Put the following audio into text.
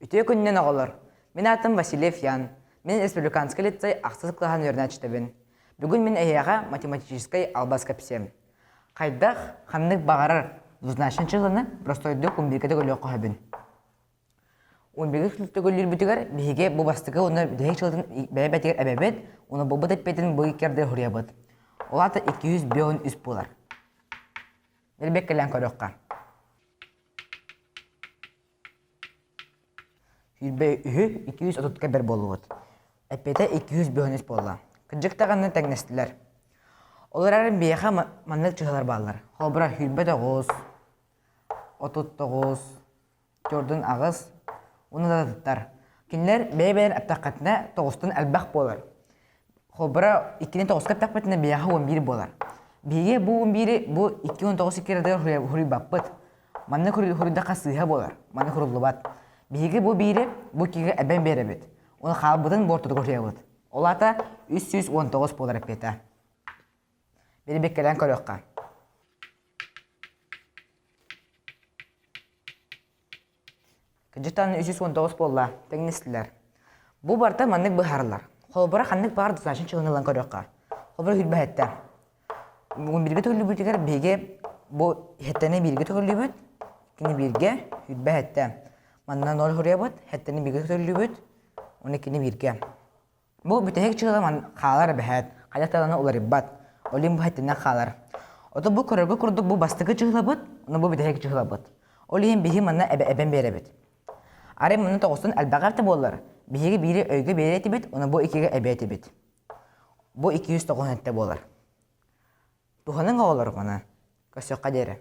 Үтүө күнүнэн оҕолор! Мин аатым Васильев Ян. Мин республиканскай лицей ахсыс кылааһын үөрэнээччитэбин. Бүгүн мин эһиэхэ математическай албас кэпсиэм. Хайдах, ханнык баҕарар двузначнай чыһыланы простойдук умбирга төгүлүөххэ сөбүн. Умбирга төгүллүүрбүтүгэр биһиги бу бастакы уонна бүтэһик чыһылатын бэйэ-бэйэтигэр эбэбит, уонна булбут эппиэтин бу икки ардыгар суруйабыт. Ол аата 253 буолар. Элбэккэлээн көрүөххэ. Сүүрбэ үһү 230-ка бэр буоллубут. Эппиэтэ 253 буолла. Кырдьык даҕаны тэҥнэстилэр. Ол эрээри биһиэхэ маннык чыһылар бааллар. Холобура, 29, 39, 48 уонна да атыттар. Кинилэр бэйэ-бэйэлэрин эптэххитинэ тоҕустан элбэх буолар. Холобура, иккини тоҕуска эттэхпитинэ биһиэхэ 11 буолар. Биһиги бу 11-и бу 2-19 икки суруйбаппыт. Манна суруйдахха сыыһа буолар, манна суруллубат. Биһиги бу биири бу иккигэ эбэн биэрэбит. Ону хаалбытын буортутугар суруйабыт. Ол аата 319 буолар эппиэтэ. Бирибиккэлээн көрүөххэ. Кыдьытан 319 буолла, тэҥнэстилэр. Бу барыта маннык быһаарыллар. Холобура ханнык баҕар достаточно чыгын ылан көрүөххэ. Холобура сүүрбэһэттэ. Бүгүн бииргэ төгүллүбүтүгэр биһиги бу хэттэни бииргэ төгүллүбүт, иккини бииргэ, сүүрбэһэттэ. Манна ноль суруйабыт, хэттэни бииргэ төгүллүбүт, уонна иккини бииргэ. Бу бүтэһик чыыла хаалар эбэһээт, хайдах даҕаны уларыйбат, ол иһин бу хэтинэн хаалар. Ото бу көрөргө курдук бу бастакы чыһылабыт, уонна бу бүтэһик чыһылабыт. Ол иһин биһиги манна эбэ эбэн биэрэбит. Арай манна тоҕустан элбэҕэр да буоллар, биһиги биири өйгө биэрэ этибит, уонна бу иккигэ эбэ этибит. Бу 297 буолар. Туһаныҥ оҕолор маны. Көрсүөххэ диэри.